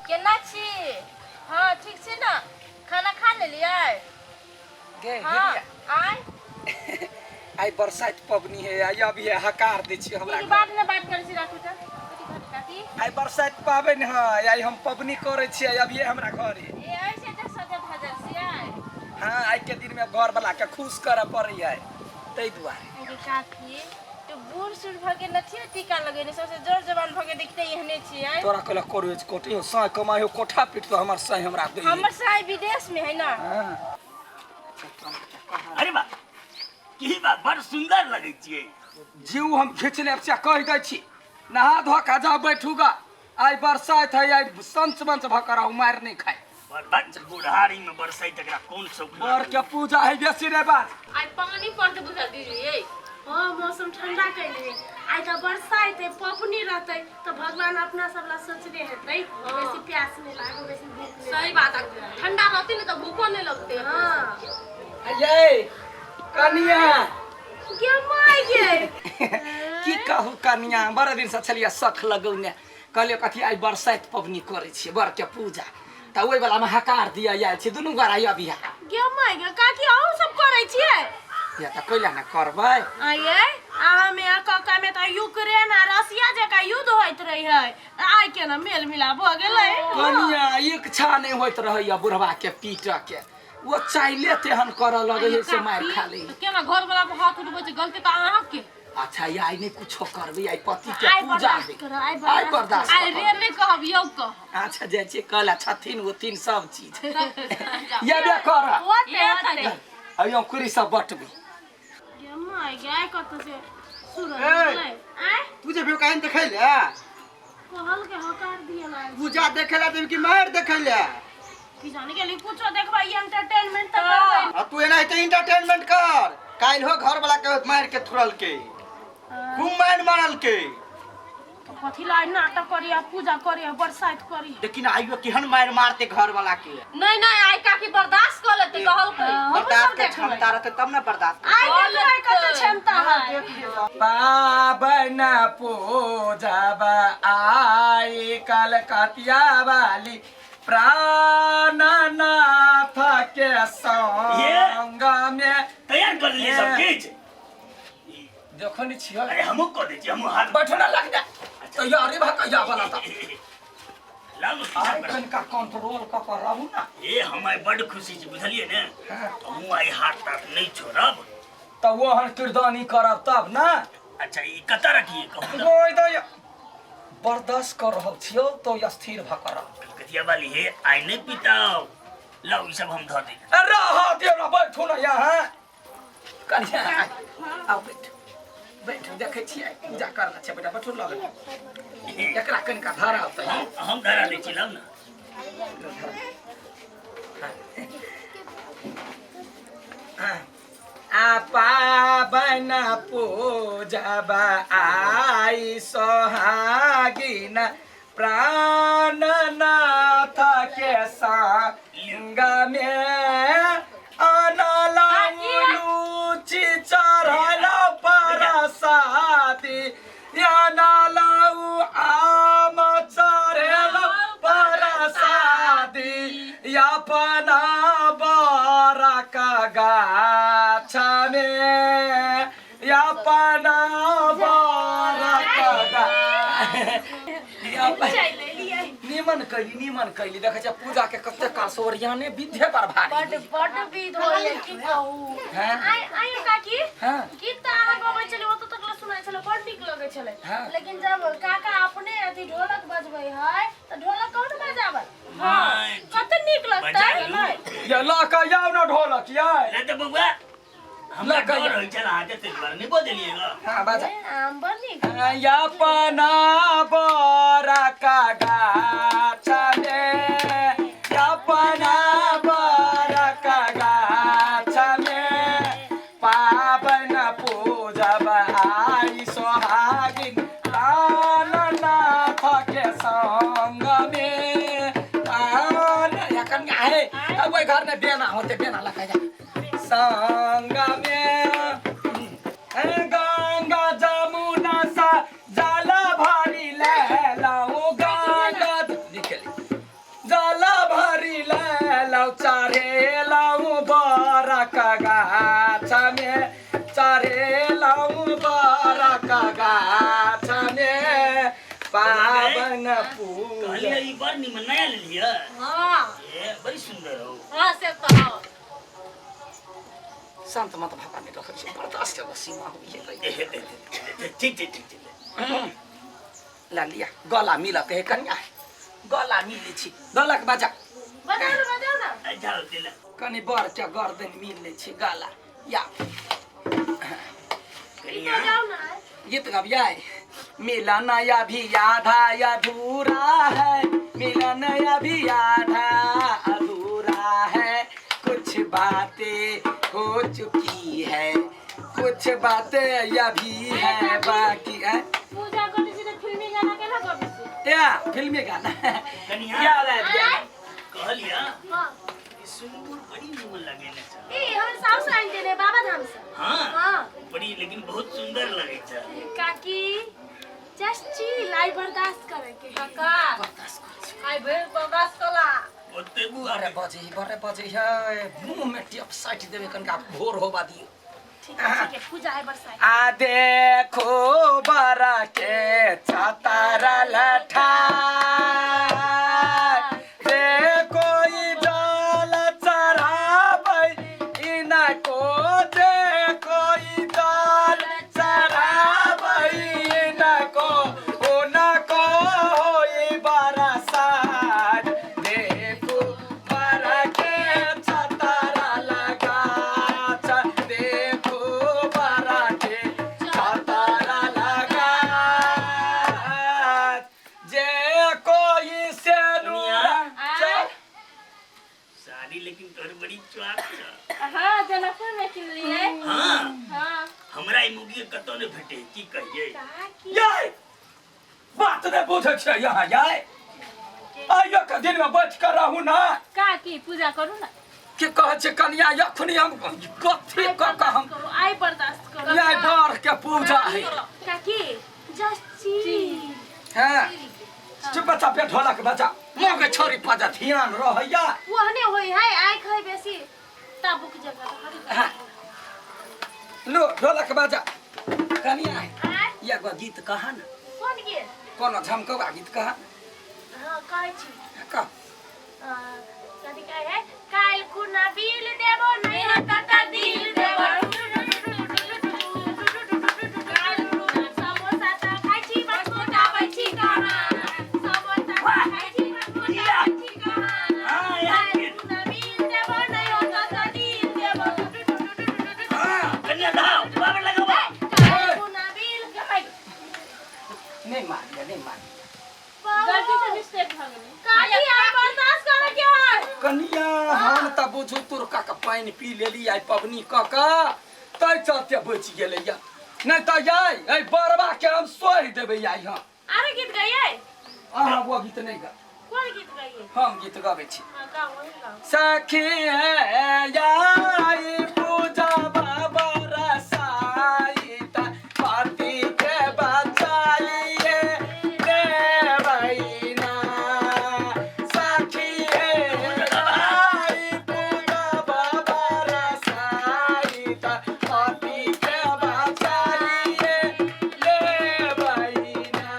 केना छी? हँ, ठीक छी ने? खाना खा लेलियै? गे। हँ। हिरिया। आय। आइ बरसाइत पबनी है, आइ अभी हकार दै छी हमरा ठीक, घर। बाद में बात करै छी, राखू तऽ। कथी कहली काकी? आइ बरसाइत पाबनि है, आइ हम पबनी करै छियै, अभिये हमरा घरे। ए, ऐसे तऽ सजल धजल छियै। हाँ, आइ के दिन में घर वाला के खुश करऽ पड़ै है, ताहि दुआरे। अरे काकी, तो बूढ़ सूढ़ भऽ गेल नथियो टीका लगेने, सबसे जोर जवान भऽ गेल देखते एहने छियै। तोरा कहलक करू कोटी हो साँय कमाइ हो कोठा पीट तो हमर साँय हमरा दे। हमर साई विदेश में है ना। हाँ। अरे बा, की बा, बड़ सुंदर लगै छियै। जीव हम खींच लेब से कहि दै छी। नहा धो कऽ जाउ, बैठूगा। आइ बरसाइत है, आइ संच मंच भऽ कऽ रहू, मारि नहि खाइ। बड़ बड़ बुढ़ारी में बरसै तकरा कोन शौक बर के पूजा है, बेसी रे बात। आइ पानी पड़तै बुझल दीदी ये। हाँ, मौसम ठंडा कैले है। आइ तऽ बरसाइत है, पपनी रहतै तऽ भगवान अपना सब ला सोचने हेतै, बेसी प्यास नहि लागो, बेसी भूख नहि। सही बात है, ठंडा रहती ने तऽ भूखो नहीं लगते। हाँ। ये कनिया। गे माय गे। की कहू कनिया, बड़ दिन से छलियै सख लगौने, कहलियै कथी आइ बरसाइत पबनी करै छियै, बर के पूजा, तऽ ओहि वला मे हकार दिअ आयल छी दुनू गोरा अबिहा। गे माय गे काकी, अहूँ सब करै छियै? या तऽ कैला ने करबै? आये, अहाँ में आ काका में तऽ यूक्रेन आ रसिया जकाँ युद्ध होइत रहे है, आइ केना मेल मिलाप भऽ गेलै? कनिया, इच्छा नहि होइत रहैया बुढ़वा के पीटऽ के, ओ चाइले तेहन करऽ लगै है से मारि खा लै। तऽ केना घर वाला पर हाथ उठबै छै? गलती तऽ अहाँके। अच्छा, आइ नहि कुछो करबै, आइ पति के आइ पूजा बर्दाश्त है। करऽ, आइ आइ बर्दाश्त। बर्दाश्त आइ करब। रे नहि कहब, यौ कहब। अच्छा, जाइ छियै, कहला छथिन ओथिन सब चीज ये बे कर। होते होते। अयो कुरी सब बटबै। गे माय गे, आइ कतऽ से सूरज ए। उगलै? आँय। तू जे बेकाइन देखै ले। कहल के हकार दिए ला। पूजा देखे ला देब कि मारि देखै ले? की जाने गेली, कुछो देखबै, एंटरटेनमेंट तऽ करबै। आ तू एनाहिते एंटरटेनमेंट कर, काल्हि हो घर वाला के मारि के थुरल के, खूब मारि मारल के। तऽ कथी ला आइ नाटक करी आ पूजा करी आ बरसाइत करी? लेकिन आइयो केहन मारि मारते घर वाला के। नहीं नहीं, आइ काकी बर्दाश्त कऽ लेतै कहलकै। हमहूँ बर्दाश्त सब के देखबै। क्षमता रहते तब ने बर्दाश्त करतै। आइ देखबै कते क्षमता है। पाबन पूजब आई कलकतिया वाली प्राणनाथ के संग में। तैयार कर लिए सब किछ? देखो नहीं छियो। अरे, हमहूँ कऽ दै छी, हमहूँ हाथ। बैठो ना, लग जा तैयारी भा कहिया वाला त। लाउ ने, आइ पीछा कर। कनिका कंट्रोल क के रहू ना। ए, हम आइ बड्ड खुशी छी, बुझलियै ने? हमहूँ आइ हाथ ताथ नहि छोड़ब। तऽ ओहन किरदानी करब तब ना। अच्छा, ई कतऽ रखिए, कहू तऽ? गोइ दय बर्दाश्त कर रहल छियौ तो स्थिर भ कर रह। कलकतिया वाली हे, आइ नहि पिताउ, लाउ, ई सब हम धऽ दै। अरे रह दियौ ना, बैठू ना यहाँ। कनिया, आउ, बैठू बैठू। देखै छियै पूजा करना छै बेटा, बैठू लग। एकरा कनिका धराउ तऽ। हम धरा दै छी, लाउ ने। आ पाबन पूजब आई सोहागिन प्राणनाथ के संग में, अनलौलुचि चढ़ल परसादी, अनलौ आम चढ़ल परसादी, अपना बरक गाछ में, अपना बरक गाछ। निमन कैली, निमन कैली। देखै छै पूजा के कते कास ओरियाने विधे पर भारी। बड बड विध होइए, की कहू। हाँ। आइ आइयो काकी, हाँ। गीत तऽ अहाँ गबै छलै, ओतऽ तक ले सुनाइ छलै, बड नीक लगै छलै। हाँ। लेकिन जब काका अपने अथी ढोलक बजबै है तऽ ढोलक कौन बजाबै? हाँ, कते नीक लगतै। बजा लू। नहि। ये लऽ कऽ आउ ने ढोलक यै। नहि तऽ बौआ, हमरा लऽ कऽ डर होइ छल अहाँके, ताहि दुआरे नहि बजलियै ग। हाँ, बाजा। ए, आम बड़ नीक। अपना बरक गाछ में, अपना बरक गाछ में, पाबन पूजब आई सोहागिन प्राणनाथ के संग में। प्राण या कन्या हे, अब ओहि घर में बेना होते, बेना लगा जा संग में। गंगा जमुना सा जल भरी लेलहुँ, गंगा निकली गाछ में चढ़ेलहुँ बरक गाछ में पावन पूजा। कहलियै ई बड़ निमन नया लेलियै। हाँ। ए बड़ी सुंदर हो। हाँ से तो हाँ। शांत मत भापा नहीं रखै छै, बर्दाश्त के सीमा होइए। ठीक ठीक ठीक ठीक। ला लिया गला मिल के कनिया गला मिलै छी, गला के बजा। बजाओ ना, बजाओ ना। जाओ दिला। कनि बर के गर्दन मिल लै छी गला या। कनिया बजाओ ना। गीत गबियै। मिलन अभी आधा अधूरा है, मिलन अभी आधा अधूरा है, कुछ बातें हो चुकी है, कुछ बातें अभी है बाकी है। पूजा करै छी तऽ फिल्मी गाना केना गबै छी? या फिल्मी गाना। कनिया या रे। कहलियै हाँ। ई सिंदूर बड़ी निमन लगे ने छ। ई हमर साउस आनि देने बाबा धाम से। हाँ। हाँ। बड़ी लेकिन बहुत सुंदर लगे छ। काकी जस्ट चिल, आई बर्दाश्त करे के। काका आई भरि बर्दाश्त कला। ओते बुआ बड़े बजे बड़े बजे है, मुंह में टेप साटि देबै कनिका भोर होबा दियौ। ठीक है ठीक है, पूजा है बरसाई। आ देखो बरा के छतारा लठा, देखो ई जल चढ़ाबै इनको, देखो ई जल चढ़ाबै इनको, उनको होई बरसात, देखो बरा के छतारा लगा, देखो बरा के छतारा लगा, जे कोई से साड़ी लेकिन तोहर बड़ी चुआक छ। हाँ जनकपुर में किनलियै। हाँ। हाँ। हमरा ई मुगी कतौ ने भेटे, की कहियै? काकी याय बात नहीं बुझै छै यहाँ याय, आइयो के दिन में बैठ कर रहू ना। काकी पूजा करू ना। की कहै छै कनिया, अखनी हम कथी आई कऽ कऽ हम बर्दाश्त करू, आई बर्दाश्त करू। याय बर के पूजा है। काकी जस्ट चिल। हाँ चुप बच्चा पे ढोलक बच्चा मगे छोरी पजा ध्यान रहैया। ओहने होई है, आइ खाइ बेसी ताबुक जगह तो। हाँ। लो ढोलक बजा कनिया। आइ एगो गीत कहा ना। कोन गीत? कोनो झमकौआ गीत कहा। हाँ कहै छी। कह। कथी कहै है? काल्हि खुना बिल देबो नहीं होता त दिल देबो। समोसा त खाइ छी बस मोटाबै छी कहाँ, समोसा त खाइ छी बस मोटाबै छी कहाँ, हाँ यार। काल्हि खुना बिल देबो नहीं होता त दिल देबो। हाँ कन्या धाव बाबे लगाबा। काल्हि खुना बिल नहीं मारिया नहीं मारिया। गलती से मिस्टेक भऽ गेलै। काकी आई बर्दाश्त करे के है। कनिया हम तऽ बुझू तुरका के पानि पी लेली आइ पबनी कऽ कऽ, तै चलते बचि गेलै या, नहीं तऽ याय एहि बरबा के हम सोहि देबै आइ हम। आरो गीत गाइए। अहाँ वो गीत नहीं गा। कोन गीत गाइए? हम गीत गबै छी। हाँ गाओ, वही गाओ। सखी आई पूजा बाबा रसाई त पति के बचाइए देवैना, सखी आई पूजा बाबा रसाई त पति के बचाइए देवैना,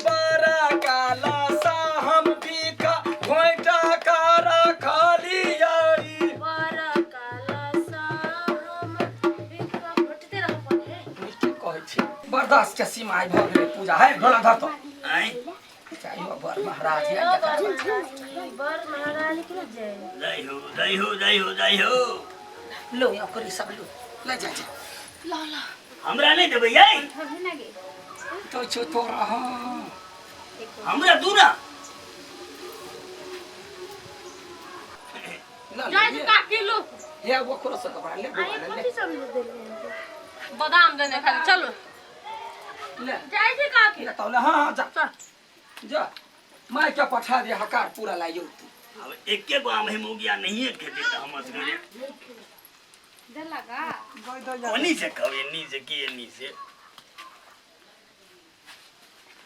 बड़ा काला सा हम बिका घोइटा का रखलियै। बड़ा काला सा हम बिका घोटते रह पड़े। की कहै छी, बर्दाश्त के सीमा आइ भऽ गेलै पूजा है ढोला धर तो आइ चाहियो बर महाराज या। बर महाराज, बर महाराज की जय। जय हो जय हो जय हो जय हो। लो यहाँ करी सब लो ले जा जा। हमरा नहीं देबै याई। तो छो तोरा हाँ। हमरा दू ना। ला जाइ ले। छी काकी लू। हे वो खोलो से कपड़ा ले आई बुआ, ले कथी सब देले? बादाम देने खाली, चलू ले। जाइ छी काकी। ले तो ले, हाँ हाँ जा जा, माय के पठा दे हकार पूरा लाइयो तू। अब एके गो आम है मुगिया नहीं है खेती त हम असगरे। देला का ओनी से कहू एनी से की एनी से।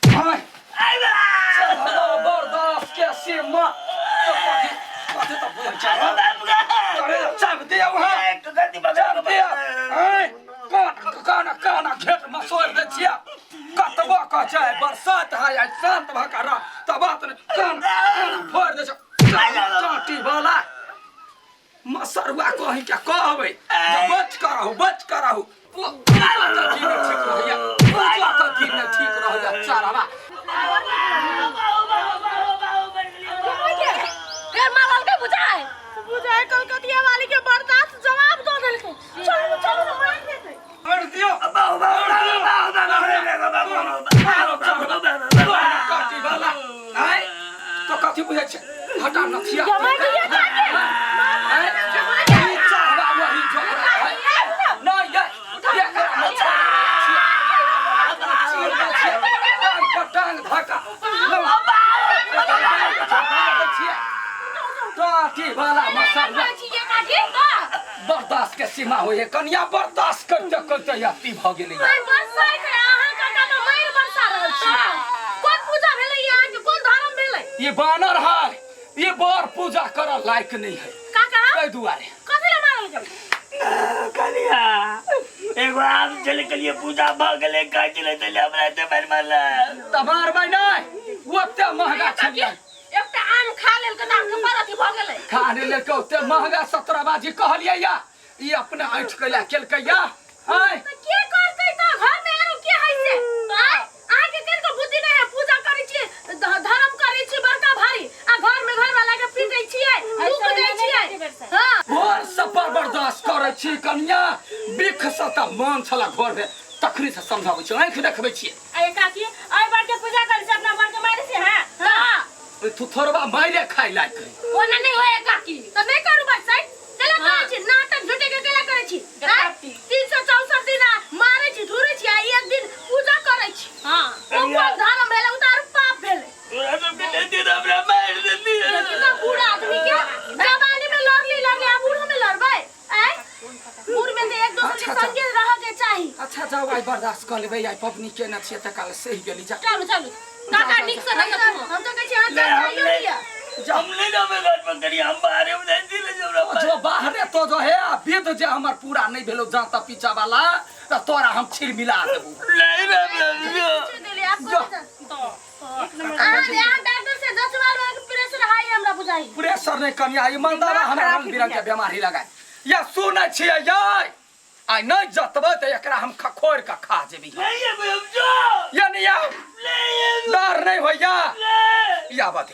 हाय आई बा बर्दाश्त के सीमा तो कथी कथी तो बोल अरे चाह बाप रे। अरे चाप दे बरसात है आइ शांत भऽ कऽ रह तऽ बात नहि कान कान फोड़ि दै छौ चाटी वाला मसरुआ कहीं क्या कहबै जे बच कर रहू बच कर रहू पूजा के दिन ठीक रहैया पूजा के दिन ठीक रहैया चारवा फेर मारल के बुझाए बुझाए कलकतिया वाली के बर्दाश्त जवाब दऽ देलकै चलू चलू ना मार देतै मार दियो काटी वाला आय तो कथी बुझै छै हटा नथिया जमाई के ये काटे आय, ई चाहवा वही झोकरा है नहीं ये ये एकरा न छोड़ै छियै। चीर दै छियै। टांग पर टांग धक्का छियै टाटी वाला मसरुआ बर्दाश्त के सीमा होइए कनिया बर्दाश्त करते करते अति भऽ गेलै मारि बरसाइत है अहाँ काका तऽ मारि बरसा रहल छी कोन पूजा भेलै ई अहाँके कोन धर्म भेलै ये बानर है ये बर पूजा करऽ लायक नहीं है काका ताहि दुआरे कथी लए मारल गेल कनिया एगो आम चले के लिए पूजा भऽ गेलै कहै छलै तऽ हमरा एते मारि मारलक तऽ मारबै नहि ओते महगा छलियै एकटा आम खा लेलकै तऽ अहाँके बड़ अथी भऽ गेलै खा नहि लेलकै ओते महगा सतरबाजी कहलियै या ई अपने ऐठ के लए केलकै या आँय तऽ के करतै तऽ घरमे आरो के है से आँय अहाँके कनिको बुद्धि नहि है पूजा करै छियै धर्म करै छी बड़का भारी आ घरमे घर वाला के पीटै छियै दुख दै छियै हँ भोर से पर बर्दाश्त करै छी कनिया बिख से तऽ मन छला घर में तखनी से समझाबै छी आँखि देखबै छियै अरे काकी अय बर के पूजा करै छी अपना बर के मारै छी हां हँ ओहि थुथोरबा मारे खाइ लायक है ओना नहि होय काकी तऽ नहि करू बरसाइत केला करै छी नाटक झूठे के केला करै छी गप्पी। 364 दिन आ मारै छी धुरै छी आ एक दिन पूजा करै छी हां ओ कोन धर्म भेलै ओ तऽ आरो पाप भेलै तोरा सबके देती तऽ हमरा मारि देती देखी तऽ बूढ़ आदमी के जवानी में लड़ली लड़ली आ बूढ़ो में लड़बै आँय बूढ़ में तऽ एक दोसर के अच्छा, अच्छा। संगे रह के चाही अच्छा जाउ आइ बर्दाश्त कऽ लेबै आइ पबनी केने छियै तऽ काल सहि गेली जा चलू चलू काका नीक से रखू हम तऽ कहै छी अहाँ ले, हम जाइयो ले। लिअ हम ले जाबे घर पर करी हम बाहरे में जाई ले जबरा जो बाहरे तो जो है आ विध जे हमर पूरा नहीं भेलो जाता पीछा वाला तो तोरा हम छिर मिला देबू नहीं रे पूछ देली आप जो। अहाँ अहाँ डॉक्टर से जचवा लो प्रेशर हाई हमरा बुझाई प्रेशर नहीं कनिया ई मंदावा हमरा रंग बिरंग के बीमारी लगाए या सुनै छियै यै आइ नहीं जतबै तऽ एकरा हम खखोरि कऽ खा जेबै नहीं हम जो या नहीं आउ नहीं डर नहीं होइया नहीं या बते